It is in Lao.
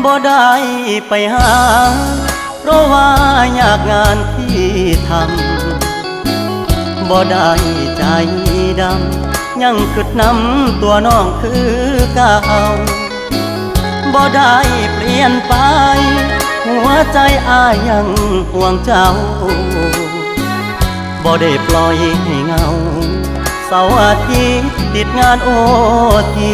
ບໍ່ໄດ້ໄປຫາ ເພາະວ່າຍາກງານທີ່ທຳ ບໍ່ໄດ້ໃຈດຳ ຍັງຄິດນຳຕົວນ້ອງຄືເກົ່າ ບໍ່ໄດ້ປ່ຽນໄປ ຫົວໃຈອ້າຍຍັງຫ່ວງເຈົ້າ ບໍ່ໄດ້ປ່ອຍໃຫ້ເຫງົາ ເສົາອາທິດຕິດງານໂອທີ